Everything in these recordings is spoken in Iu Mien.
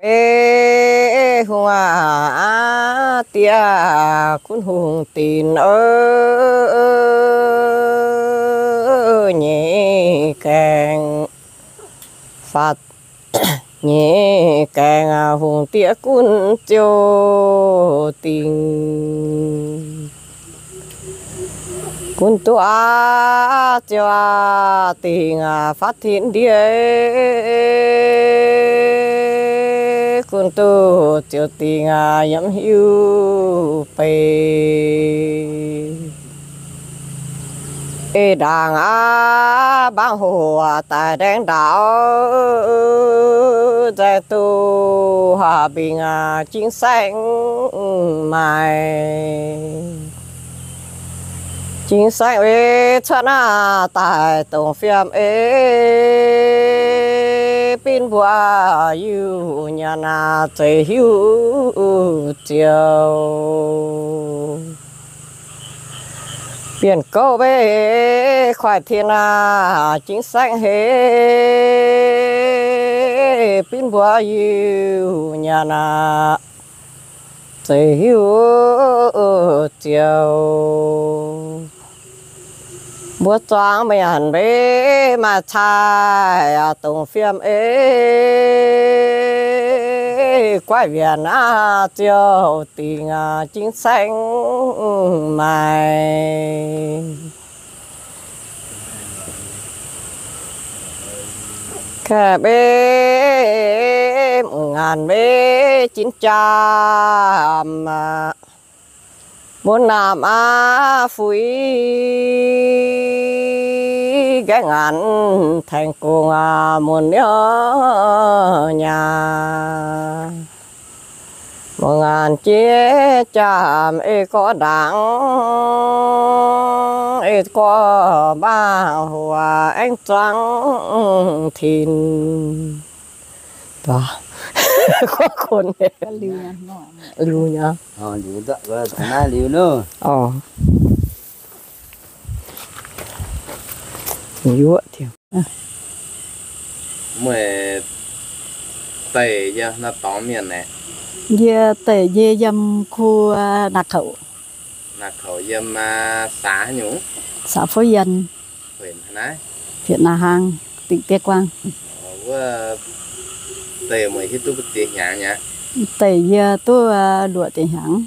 Ei hungh aac, diex gunv hungh dinc, nyei gaengh faatv, nyei gaengh hungh diex gunv ziouc dingc. Gunv duqv aqv, ziouc aqv dingc aqv, faatv tin ndiev. Gunv duqv ziouc dingc aqv, yiem hiuv beiv. Ei ndaangc aqv, mbaangv hoc daaih ndaengx ndaaux, nzaeng duqv mbingh aqv, jingv saengv maaih. Jingv saengv ei cuotv naaiv daaih dongh fiem ei, binv mbuo Iu-Mienh aac, zeiz hiuv ziouc. Bienh gouv mbeih kuaaiv tin aac, jingv saengv heix, binv mbuo Iu-Mienh aac, zeiz hiuv ziouc. Mbuo zuangx mienh mbeih maaih cai aac, dongh fiem ei, guaiv wienc aac, ziouc dingc aac, jingv saengv maaih. Kaeqv mbeih, mv ngaanc mbeih, jin jaam aac, mun naamh aac, fuix nqaeqv ngaanc, taengx gong aac, mun niouv nyaah. Mv ngaanc jiex jaam ei gorqv ndaangc, ei gorqv mbaangh hoc aengx zuangx tin. Gorngv kun liuz nyei. Liuz nyei. Orv. Yuoqv diuh. Meih deic yiem naaiv dorngx mienh aeqv? Yie deic yie yiem kuv Naah Kouc. Naah Kouc yiem สา haaix nyungc? สา Phú Yên. Huyện Na Hàng, tỉnh Tuyên Quang. Wuov deic meih hiuv duqv mbuo ziex hnyangx nyei? Deic yie duqv luoqc ziex hnyangx.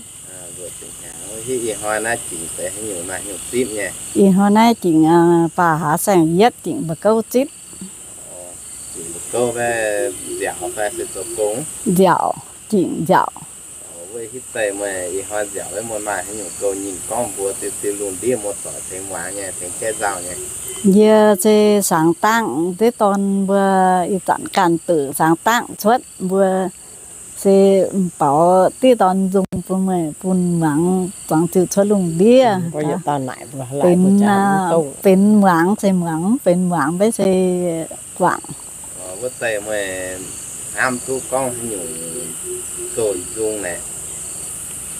Ih hnoi naaiv jingc deix haaix nyungc maaih haaix nyungc zipv nyei? Ih hnoi naaiv jingc baac haaix saeng yietv jingc mba'gouv zipv. Jingc mba'gouv fai nziaauc fai se zoux gong? Nziaauc, jingc nziaauc. Wuov hitv deix meih ih hnoi nziaauc wuov, meih maaih haaix nyungc gouv nyinh gorngv mbuox diuh diuh lungh ndiev muoz-doic tengx muangx nyei, tengx jaiv nzauh nyei? Yie se sangx dangv diqv dorn mbuo ih zanc ganh duqv sangx dangv cuotv mbuo se baaux diqv dorn nzung bun meih bun muangx zuangx ziuh cuotv lungh ndiev. Benx, benx muangx se muangx, benx muangx maiv se guangc. Wuov deix meih hnamv duqv gorngv haaix nyungc gouv nzung naaic?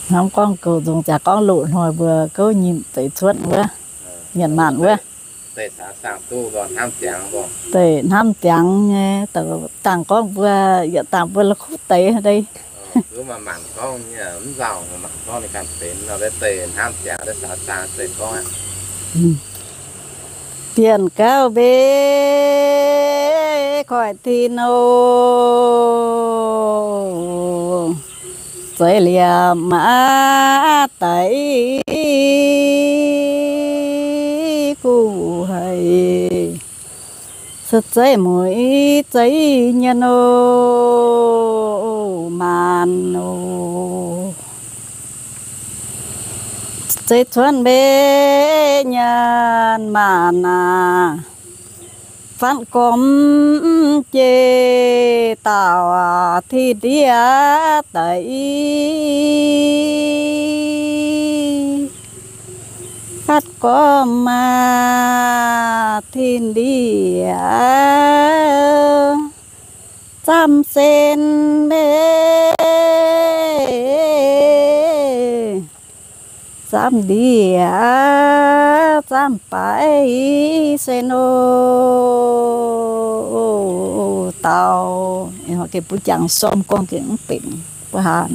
Hnamv gorngv gouv nzung jaax gorngv loz-hnoi mbuo gouv nyinh deix cuotv wuov, mienh maanh wuov. Deix saax saangh duqv nor hnamv ziangx mbuo. Deix hnamv ziangx nyei, dangh gorngv mbuo, yietc dangh mbuo la'kuqv deix deix. Mbuo maaih mangc gorngv nyei, mv nzauh maaih mangc gorngv ninh ganh benx nor, deix hnamv ziangx deix saax saangh deix gorngv aqv. Bienh gauh mbeih koiv tin oc. Zeiz liemh aqv daic guh haic, se zeiv mueiz zeiv nyienh oc, maanh oc. Zeiv cuotv mbeih nyienh maanh aac, fatv gormx jiex daauh aac, tin ndiev daic. Fatv gormx aac, tin ndiev zaamv sen mbeih, zaamv ndiev zaamv baaix sen oc. dauh, gengh bun jangx sorm gorngv gengh mv benx mbuo haa.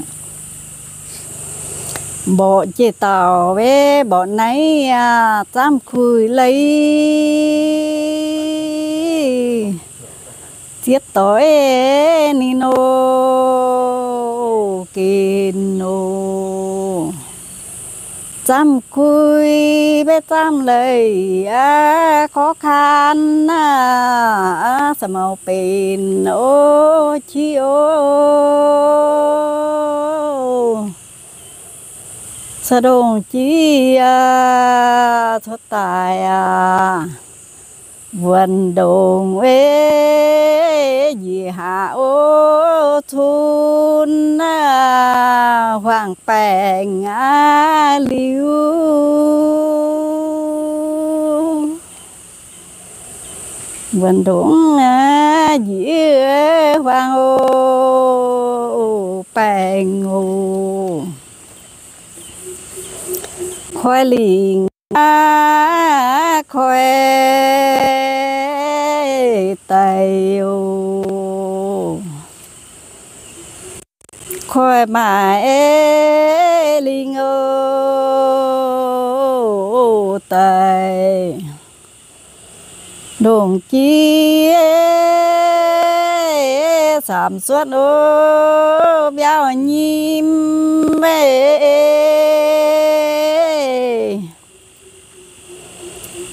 Mborqv jiex dauh weic mborqv naiv aqv, zaamv kuiv leiz zieqv doix ninh nor gengh nor. Zaamv kuiv beiv zaamv leiz aqv, khó khăn aqv, se maux benx ov qiex ov. Se ndongc jiex aqv, cuotv daaih aqv, wuonh ndongc weic njiec haav ov cun aqv, huaang baengc aqv liuz. Wuonh ndongc aqv, njiec huaang oc, baengc oc. Koi lingc aqv, koi daic oc. Koi maaic lingc oc, daic. Ndongc jiex camv cuotv ov, mbiauh nyim weic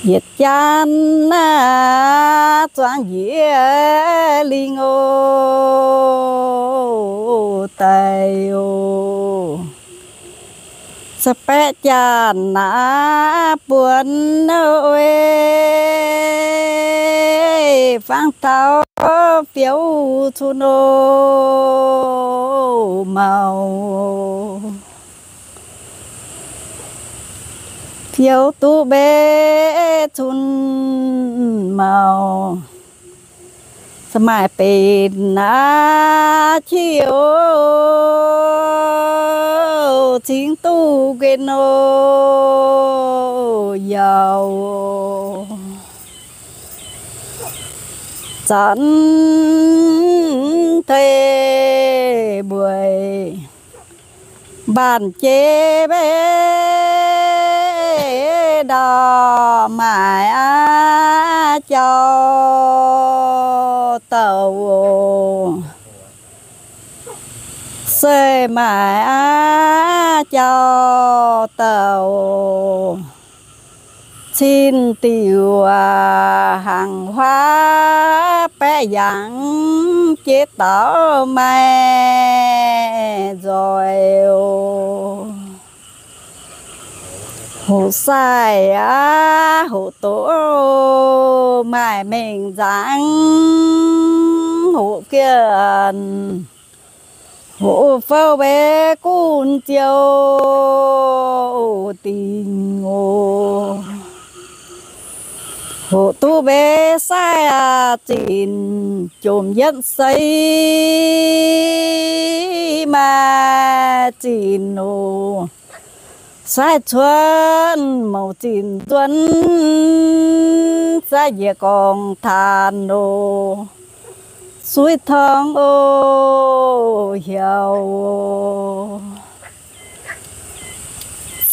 yietc janx aqv, zuangx njiec lingh oc, daic oc. Se baeqv janx aqv, buonc oc, fangx taux fiouv cun oc, maux. Fiouv duqv mbev cun maux, se maaih benx aqv qiex oc, cingx duqv nquen oc, yaac zanc tei mbueiz. Mbaanh jiex mbev ndau, maaih aqv jauv-douc oc. Se maaih aqv jauv-douc, cin diuc aac, hnaangx huaav baeqv yangh, jiex dauh maaih nzoih oc. Hoqc sai aqv, hoqc doqc maaih mengh nzangv, hoqc gienh, hoqc fouv mbev gunv ziouc dingc oc. Hoqc duqv mbev sai aac, zinc jomc yietv seix maaih zinc oc. Sai cuotv mouc zinc nzuonx, sai njiec gorngv taanx oc. Suiv torngv oc, heuc oc.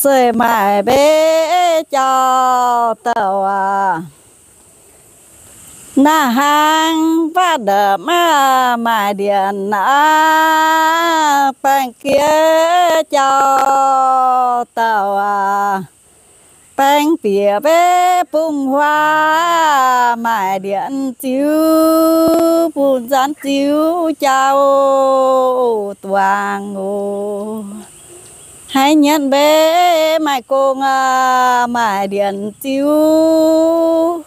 Se maaih mbev jauv-douc aac, naaiv hnangv faatv ndopv maaih ndienx aqv, baengh giex jauv-douc aac. Baengh bieqc mbev bung huaav maaih ndienx ziux, bun nzanv ziux jauv duangc oc. Haiz nyienz mbev maaih gong aac, maaih ndienx ziux